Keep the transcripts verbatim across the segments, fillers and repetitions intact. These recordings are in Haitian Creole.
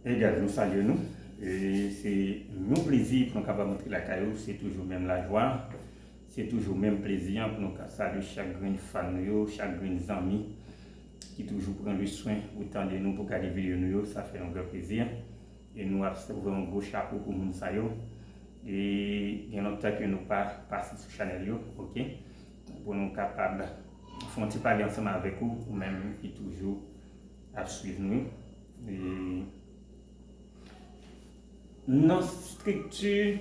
Hey guys, nou salye nou. E se yon plezi pou nou kapab antre lakay ou. Se toujou menm lajwa. Se toujou menm plezi an pou nou ka salye chak grenn fan nou yo, chak grenn zanmi ki toujou pran le swen ou tande nou pou gade videyo nou yo. Sa fè yon gran plezi. E nou ap voye yon gwo chapo pou moun sa yo. E gen lontan ke nou pa pase sou chanèl yo, ok? Pou nou kapab fè yon ti pale ansanm avèk ou, ou menm ki toujou ap swiv nou. E nan estrikti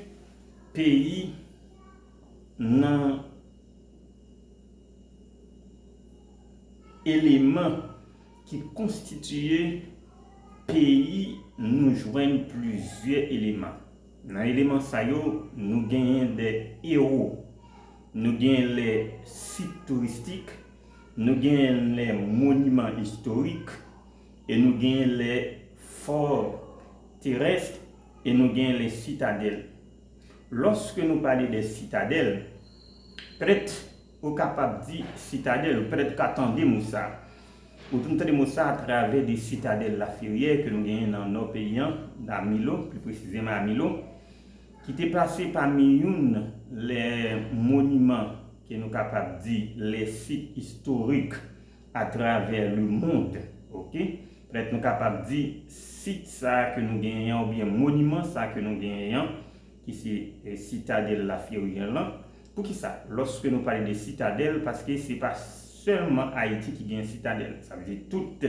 peyi, nan eleman ki konstitiye peyi, nou jwenn plizyè eleman. Nan eleman sa yo, nou genyen de ewo, nou genyen le sit touristik, nou genyen le moniman istorik, e nou genyen le fò terès, e nou genyen le sitadèl. Lòske nou pale de sitadèl, petèt ou kapab di sitadèl, ou petèt ka tande mo sa. Ou te tande mo sa atravè de sitadèl Laferyè ke nou genyen nan nò peyi an, a Milo, pli presizeman a Milo, ki te plase pami youn le moniman ke nou kapab di le sit istorik atravè le mond, ok? Petèt nou kapab di sit sa ke nou genyen an, oubyen moniman sa ke nou genyen an, ki se, eh, sitadèl Laferyè lan. Poukisa? Lòske nou pale de sitadèl, paske se pa sèlman Ayiti ki gen sitadèl. Sa vle di tout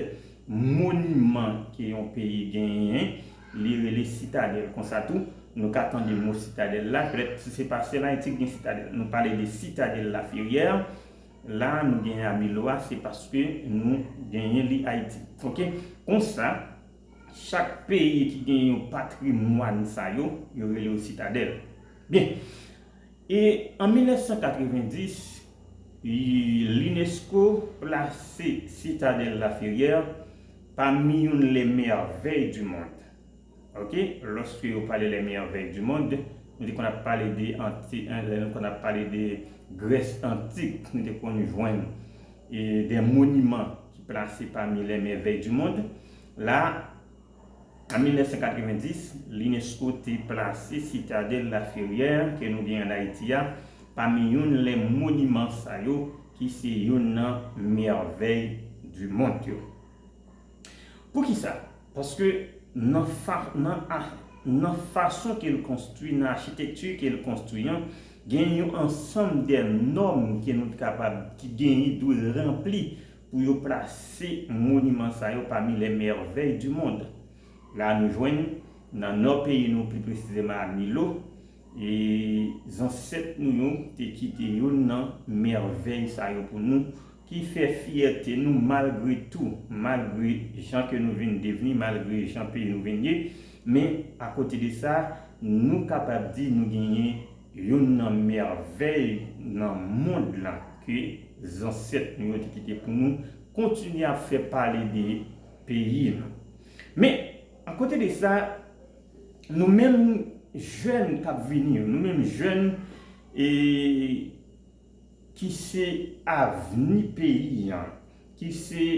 moniman ke yon peyi genyen, li rele sitadèl. Konsa tou, nou ka tande mo sitadèl la, petèt si se pa sèl Ayiti ki gen sitadèl. Nou pale de sitadèl Laferyè, la nou genyen a Milo a, se paske nou genyen li Ayiti. Ok? Konsa, chak peyi ki gen yon patrimwàn sa yo, yo rele yo sitadèl. Byen. E an mil nèf san katrevendis, i- l'UNESCO plase Citadelle La Ferrière pami youn les merveilles du monde. Ok? Lòske yo pale les merveilles du monde, nou te konn ap pale de anti, eh, lè nou konn ap pale de Grès antik, nou te konn jwenn, eh, de moniman ki plase pami les merveilles du monde. La, an mil nèf san katrevendis, l'UNESCO te plase Citadelle La Ferrière ke nou gen ann Ayiti a pami youn lè moniman sa yo ki se youn nan merveilles du monde yo. Poukisa? Paske nan fa, nan a, nan fason ke l konstwi, nan achitekti ke l konstwi an, gen yon ansanm de nòm ke nou t kapab, ki genyen, dwe ranpli pou yo plase moniman sa yo pami les merveilles du monde. La nou jwenn nan nò peyi nou, pli presizeman a Milo, e zansèt nou yo te kite youn nan mèvèy sa yo pou nou, ki fè fyète nou malgre tou, malgre jan ke nou vin devni, malgre jan peyi nou vin ye. Men akote de sa, nou kapab di nou genyen youn nan mèvèy nan mond lan ke zansèt nou yo te kite pou nou kontinye ap fè pale de peyi nou. Men akote de sa, nou menm jèn k ap vini yo, nou menm jèn, e ki se avni peyi an, ki se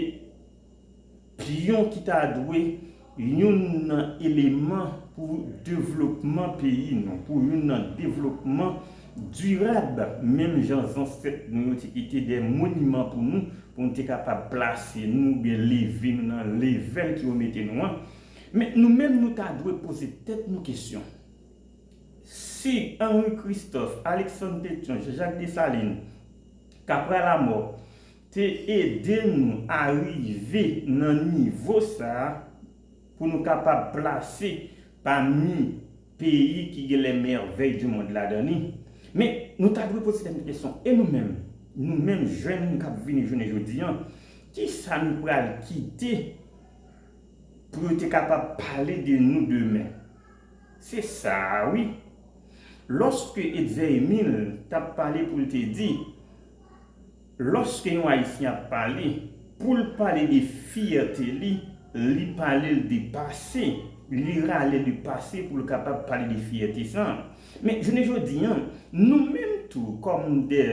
pyon ki ta dwe youn nan eleman pou devlopman peyi nou, pou youn nan devlopman dirab, menm jan zansèt nou yo te kite de moniman pou nou, pou nou te kapab plase nou, oubyen leve nou nan levèl ke yo mete nou an. Men nou menm, nou ta dwe poze tèt nou kesyon. Si Henri Christophe, Alexandre Pétion, Jean-Jacques Dessalines, Capra Lamort, te ede nou arive nan nivo sa a pou nou kapab plase pami peyi ki gen les merveilles du monde ladan li. Men nou ta dwe poze tèt nou kesyon, e nou menm, nou menm jèn k ap vini jounen jodi an, kisa nou pral kite pou yo te kapab pale de nou demen? Se sa a wi. Lòske Etzer Emile t ap pale pou l te di, lòske yon Ayisyen ap pale, pou l pale de fyète li, li pale l de pase, li rale de pase pou l kapab pale de fyète sa a. Men jounen jodi an, nou menm tou, kòm de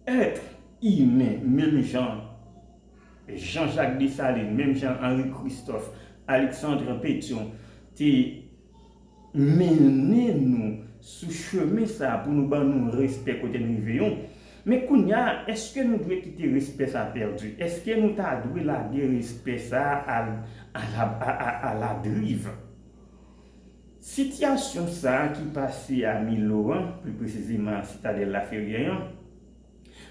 èt imen, menm jan Jean-Jacques Dessalines, menm jan Henri Christophe, Alexandre Pétion te mennen nou sou chemen sa pou nou ban nou respè kote n rive yo. Men kounye a, èske nou dwe kite respè sa pèdi? Èske nou ta dwe lage respè sa a, a, la, a, a, a la driv? Sitiyasyon sa ki pase a Miloran, pli presizeman a Sitadèl Laferyè an,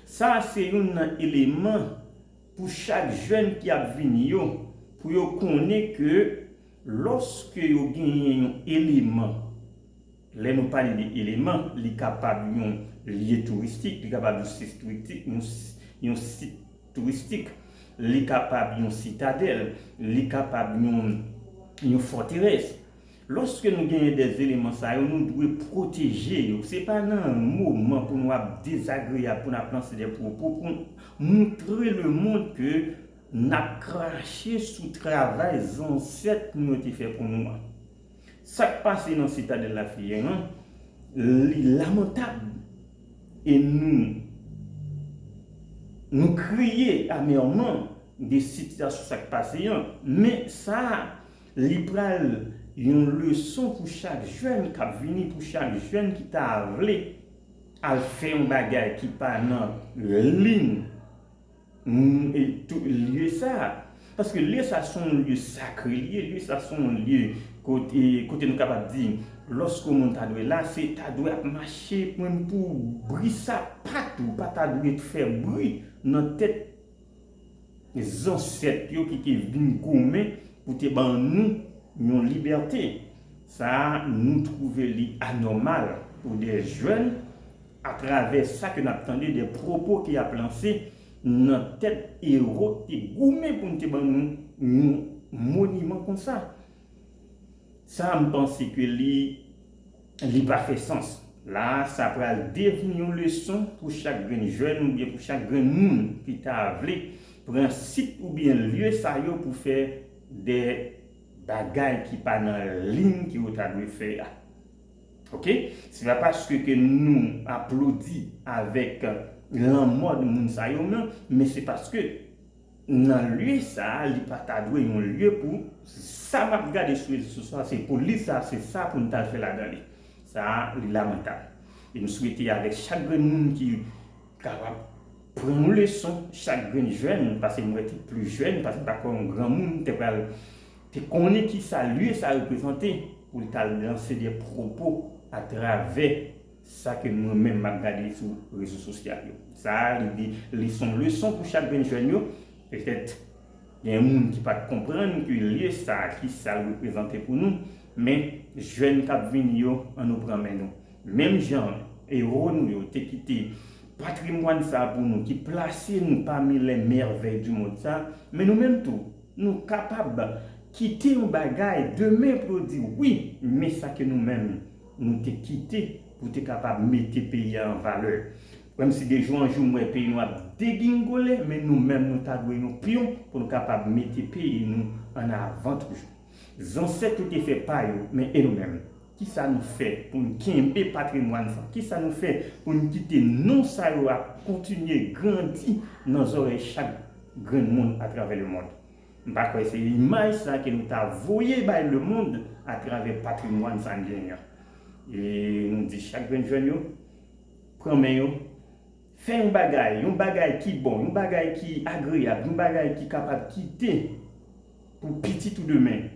sa se youn nan eleman pou chak jèn ki ap vini yo, pou yo konnen ke lòske yo genyen yon eleman, lè nou pale de eleman, li kapab yon lye touristik, li kapab yon sit touristik, yon, yon sit touristik, li kapab yon sitadèl, li kapab yon, yon fòterès. Lòske nou genyen de eleman sa yo, nou dwe pwoteje yo. Se pa nan moman pou nou ap dezagreyab, pou n ap lanse de pwopo, pou moutre lemonn ke n ap krache sou travay zansèt nou yo te fè pou nou an. Sa k pase nan Sitadèl Laferyè an, li lamantab e nou, nou kriye amèman de sitiyasyon sa k pase an. Men sa, li pral yon leson pou chak jèn k ap vini, pou chak jèn ki ta vle al fè yon bagay ki pa nan liy lye sa. Paske lye sa se yon lye sakre li ye, lye sa se yon lye kote, kote nou kapab di, lòske yon moun ta dwe la, se ta dwe ap mache menm pou bri sa patou, pa ta dwe fè bri nan tèt zansèt yo ki te vin goumen pou te ban nou yon libète. Sa a, nou twouve li anòmal pou de jèn, atravè sa ke n ap tande, de pwopo ki ap lanse nan tèt ewo ki te goumen pou n te ban nou yon moniman konsa. Sa a, m panse ke li, li pa fè sans. La a, sa pral devni yon leson pou chak grenn jèn oubyen pou chak grenn moun ki ta vle pran sit oubyen lye sa yo pou fè de bagay ki pa nan liy ke yo ta dwe fè a. Oke? Se pa paske ke nou aplodi avèk lanmò de moun sa yo, non, men se paske nan lye sa a, li pa ta dwe yon lye pou sa m ap gade sou rezo sosyo a, se pou li sa, se sa pou n t al fè ladan li. Sa a, li lamantab. E m swete avèk chak grenn moun ki kapab pran yon leson, chak grenn jèn, paske m wè te pli jèn, paske m pa kwè yon granmoun te pral, te konnen ki sa lye sa reprezante, pou l t al lanse de pwopo atravè sa ke mwen menm m ap gade sou rezo sosyal yo. Sa a, li di, li se yon leson pou chak grenn jèn yo. Petèt, gen moun ki pa t konprann ke lye sa a, ki sa l reprezante pou nou, men jèn k ap vini yo, ann nou pran men nou. Menm jan ewo nou yo te kite patrimwàn sa a pou nou, ki plase nou pami les merveilles du monde sa a, men nou menm tou, nou kapab kite yon bagay demen pou yo di, wi, men sa ke nou menm, nou te kite pou te kapab mete peyi a an valè. Kòmsi de jou an jou, m wè peyi nou ap degingole, men nou menm, nou ta dwe yon pyon pou nou kapab mete peyi nou ann avan toujou. Zansèt yo te fè pa yo, men e nou menm? Kisa nou fè pou n kenbe patrimwàn sa? Kisa nou fè pou n kite non sa yo ap kontinye grandi nan zòrèy chak grenn moun atravè lemonn? M pa kwè se imaj sa ke nou ta voye bay lemonn atravè patrimwàn sa n genyen an. E nou di chak grenn jèn yo, pran men yo, fè yon bagay, yon bagay ki bon, yon bagay ki agreyab, yon bagay ki kapab kite pou pitit ou demen.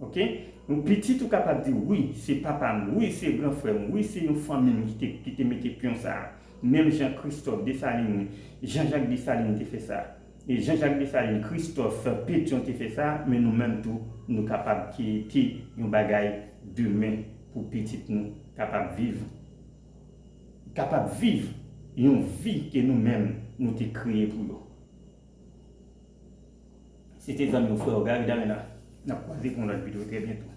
Oke? Yon pitit ou kapab di, wi, se papa m, wi, se gran frè m, wi, se yon fanmi m ki te, ki te mete pyon sa a. Menm jan Kristòf Desalin, Janjak Desalin te fè sa. E Janjak Desalin, Kristòf Petyon te fè sa, men nou menm tou, nou kapab kite yon bagay demen pou pitit nou kapab viv, kapab viv yon vi ke nou menm nou te kreye pou yo. Se te zanmi w, frè w, Gary Darena. N ap kwaze pou yon lòt videyo trè byento.